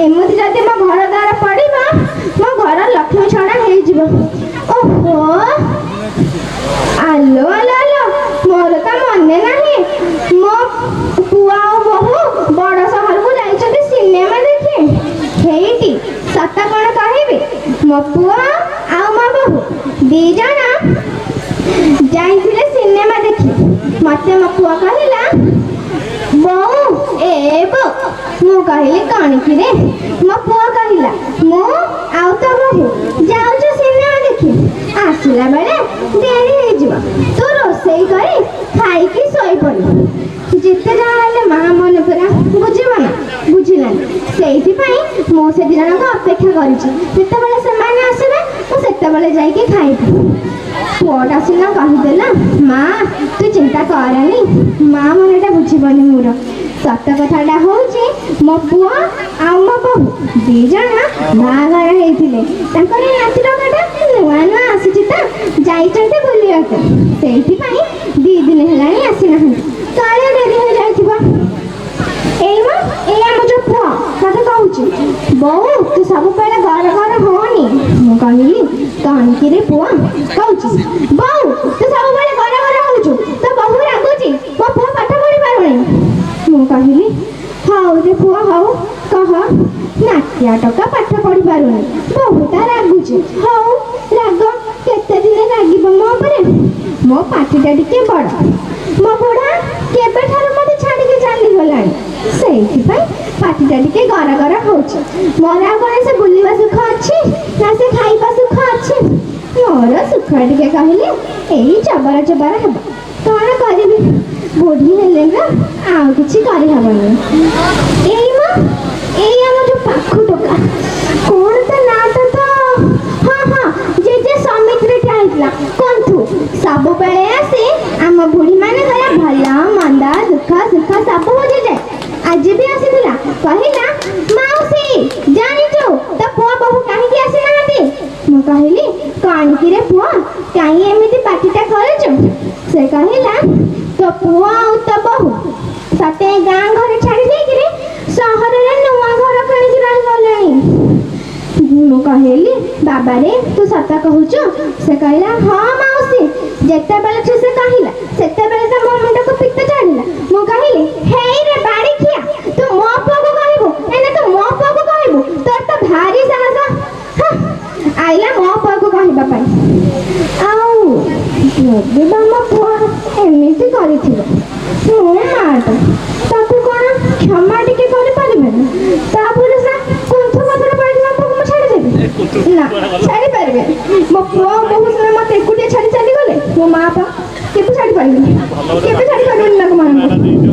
ଏମିତି ଯଦି ମୋ ଘର ଦ୍ୱାର ପଡ଼ିବ, ମୋ ଘର ଲକ୍ଷ୍ମୀ ଛଡ଼ା ହେଇଯିବ। ଓହୋ, ଆଲୋ ଆଲୋ ଆଲୋ, ମୋର ତ ମନେ ନାହିଁ, ମୋ ପୁଅ ଆଉ ବୋହୂ ବଡ଼ ସହରକୁ ଯାଇଛନ୍ତି ସିନେମା ଦେଖି। ହେଇଟି ସତ କ'ଣ କହିବି, ମୋ ପୁଅ ଆଉ ମୋ ବୋହୂ ଦି ଜଣ ଯାଇଥିଲେ ସିନେମା ଦେଖି। ମତେ ମୋ ପୁଅ କହିଲା, "ବୋଉ, ଏ ବୋଉ।" ମୁଁ କହିଲି, "କ'ଣ କିରେ?" ମୋ ପୁଅ କହିଲା, "ମୁଁ ଆଉ ତୋ ବୋହୂ ଯାଉଛୁ ସିନେମା ଦେଖି, ଆସିଲା ବେଳେ ଡେରି ହେଇଯିବ, ତୁ ରୋଷେଇ କରି ଖାଇକି ଶୋଇପଡ଼ିବୁ।" ଯେତେ ଯାହା ହେଲେ ମା ମନ ପୁରା ବୁଝିବ ନା, ବୁଝିଲାନି। ସେଇଥିପାଇଁ ମୁଁ ସେ ଦି ଜଣଙ୍କୁ ଅପେକ୍ଷା କରିଛି। ଯେତେବେଳେ ସେମାନେ ଆସିବେ, ମୁଁ ସେତେବେଳେ ଯାଇକି ଖାଇବି। ପୁଅଟା ସିନା କହିଦେଲା, "ମା, ତୁ ଚିନ୍ତା କରନି।" ମା ମନଟା ବୁଝିବନି ମୋର। ସତ କଥାଟା ହଉଛି, ମୋ ପୁଅ ଆଉ ମୋ ବୋହୂ ଦି ଜଣ ବାହାଘର ହେଇଥିଲେ। ତାଙ୍କର ନାତି ଟୋକାଟା ନୂଆ ନୂଆ ଆସିଛି ତ, ଯାଇଛନ୍ତି ବୁଲିବାକୁ। ସେଇଥିପାଇଁ 2 ଦିନ ହେଲାଣି ଆସିନାହାନ୍ତି। କାଳେ ଡେରି ହେଇଯାଇଥିବ। ଏଇ ମ, ଏଇ ଆମ ଯୋଉ ପୁଅ ମତେ କହୁଛି, "ବୋଉ, ତୁ ସବୁବେଳେ ଗର ଗର ହଅନି।" ମୁଁ କହିଲି, "କଣ କିରେ ପୁଅ?" କହୁଛି, "ବୋଉ, ତୁ ସବୁବେଳେ ଗର ଗର ହଉଛୁ, ତୋ ବୋହୂ ରାଗୁଛି, ମୋ ପୁଅ ପାଠ ପଢି ପାରୁନି।" ମୁଁ କହିଲି, "ହଉ ରେ ପୁଅ, ହଉ କହ। ନାତିଆ ଟୋକା ପାଠ ପଢି ପାରୁନି, ବୋହୂଟା ରାଗୁଛି। ହଉ ରାଗ, କେତେ ଦିନ ରାଗିବ ମୋ ଉପରେ? ମୋ ପାଟିଟା ଟିକେ ବଡ଼। ମୋ ବୁଢ଼ା କେବେଠାରୁ ମତେ ଛାଡ଼ିକି ଚାଲିଗଲାଣି, ସେଇଥିପାଇଁ ପାଟିଟା ଟିକେ ଗର ଗର ହଉଛି। ମୋର ଆଉ କଣ ସେ ବୁଲିବା ସୁଖ ଅଛି ନା ସେ ଖାଇବା ସୁଖ ଅଛି? ମୋର ସୁଖ ଟିକେ କହିଲେ ଏଇ ଚବର ଚବର ହେବ। କଣ କରିବି, ବୁଢ଼ୀ ହେଲେ ନା ଆଉ କିଛି କରିହବନି।" ଏଇ ମ, ଏଇ ଆମ ଯୋଉ ପାଖ ଟୋକା, କଣ ତା ନାଁଟା ତ, ହଁ ହଁ, ଜେଜେ ସମିତିରେ ଠିଆ ହେଇଥିଲା କନ୍ଥୁ, ସବୁବେଳେ ଆସି ଆମ ବୁଢ଼ୀ ମାନଙ୍କର ଭଲ ମନ୍ଦ, ଦୁଃଖ ସୁଖ ସବୁ ବୁଝିଯାଏ। ଆଜି ବି ଆସିଥିଲା। କହିଲା, "ମାଉସୀ, ଜାଣିଛୁ ତୋ ପୁଅ ବୋହୂ କାହିଁକି ଆସିନାହାନ୍ତି?" ମୁଁ କହିଲି, "କଣ କିରେ ପୁଅ, କାହିଁ ଏମିତି ପାଟିଟା କରୁଛୁ?" ସେ କହିଲା, "ତୋ ପୁଅ ଆଉ ତୋ ବୋହୂ ତତେ ଗାଁ ଘରେ ଛାଡ଼ି ଦେଇକିରି ସହରରେ ନୂଆ ଘର କିଣିକି ରହିଗଲେଣି।" ମୁଁ କହିଲି, "ବାବାରେ, ତୁ ସତ କହୁଛୁ?" ସେ କହିଲା, "ହଁ ମାଉସୀ।" ଯେତେବେଳେ ସେ କହିଲା, ସେତେବେଳେ ତ ମୋ ମୁଣ୍ଡକୁ ପିତ୍ତ ଚଢ଼ିଲା। ମୁଁ କହିଲି, "ହେଇରେ ବାଡ଼ିଖିଆ, ତୁ ମୋ ପୁଅକୁ କହିବୁ? ନାଇଁ ନା, ତୁ ମୋ ପୁଅକୁ କହିବୁ? ତୋର ତ ଭାରି ସାହସ। ହଁ, ଆଇଲା ମୋ ପୁଅକୁ କହିବା ପାଇଁ।" ଆଉ ଯଦି ବା ମୋ ପୁଅ ଏମିତି କରିଥିବ, ମୁଁ ମାଟା ତାକୁ କ'ଣ କ୍ଷମା ଟିକେ କରିପାରିବେନି? ତାପରେ ସେ କୁନ୍ଥୁ କଥାରେ ପଡ଼ିଥିବା ପୁଅକୁ ମୁଁ ଛାଡ଼ିଦେବି ନା? ଛାଡ଼ି ପାରିବେନି। ମୋ ପୁଅ ବୋହୂ ସିନା ମତେ ଏକୁଟିଆ ଛାଡ଼ି ଚାଲିଗଲେ, ମୋ ମା ବାପା କେବେ ଛାଡ଼ି ପାରିବେନି, କେବେ ଛାଡ଼ି ପାରିବେନି ତାଙ୍କ ମାନଙ୍କୁ।